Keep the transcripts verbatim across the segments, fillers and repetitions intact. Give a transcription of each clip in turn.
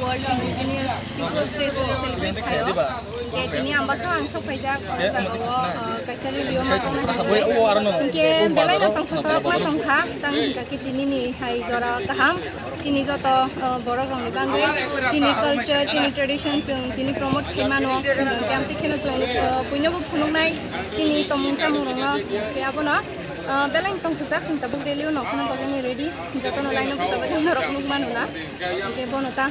World Indigenous Peoples Day chwng celebrate khaio. Hinkhe tini Ambasa ang sokphaijak o jagao, uh, kaisa rally o ma tongnai hinkhe, hinkhe belai no tongthok ma tongkha, tang hinkha khe tini ni hai jora kaham. Chini joto, uh, borok rokni bagwi chini culture, chini tradition chwng tini promote khai mano. Hinkhe amtwi kheno chwng, uh, puino bo phunuknai chini tongmung chamung rokno. Hinkhe abono, uh, belai no tongthokjak, chwng tabuk rally o nokno bagwi ready. Jotono line o bwchabai norok nuk mano na. Hinkhe bono ta.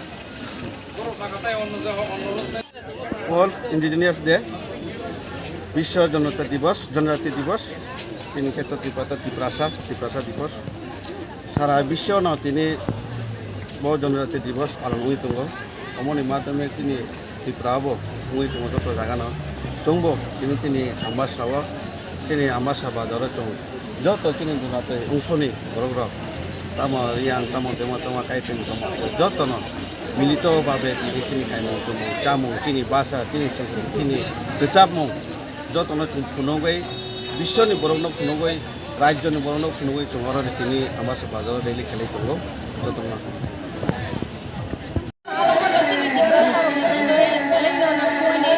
World Indigenous Day, Biswa Jonjati Divas, Jonjati Divas, chini kheto Tripura, Tiprasa, Tiprasa Divas. Sara biswa no tini bo Jonjati Divas palon wngwi tongo. Omoni madhyome chini Tripura bo wngwi tongo joto jaga no. Chwngbo chini, chini Ambasa o, chini Ambasa bazar o chwng joto chini Jonjati ungsoni borok rok, tamo Riyang, tamo Dema, tamo Kaiting, tamo joto no milito babe tini chini kaimung tumung, chamung, chini basa, chini songkung, chini rwchapmung, jotono chwng phunugwi, biswani borokno phunugwi, rajyoni borokno phunugwi chwng oro tini Ambasa bazaro rally khlai tongo, jotono. Omo to chini Tiprasa rokni bagwi belai no nangkukmani,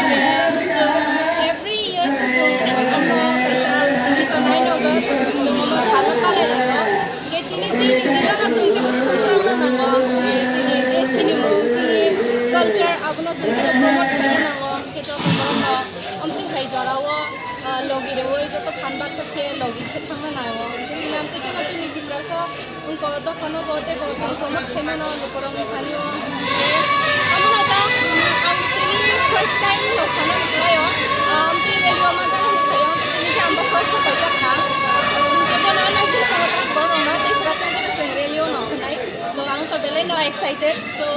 je chwng every year to chwng omo kaisa tini tongnai nogo chwng omo salo palai laio. Hinkhe tini tini dino no chwng teibo thumsangna nango, je chini je sinimung, chini culture abono chwng teibo promote khaina nango. Hinkhe joto borokno omtwi hai jorao, ah, logi rwui joto phan baksa khe logi khe thangna nango. Chini amtwi kheno chini Tiprasa wngkha o dophano bo teibo chwng promote khaimano lukurokni thani o. Hinkhe abono ta, mm, ang tini first time no sana kwlaio. Amtwi rally o manjak hinwi phaio, hinkhe tini khe ang bwsao sokphaijak kha. Hinkhe bono naising tongo tak borok rokno tei swrapnai jora chwng rally o nongkhornai. To ang to belai no excited, so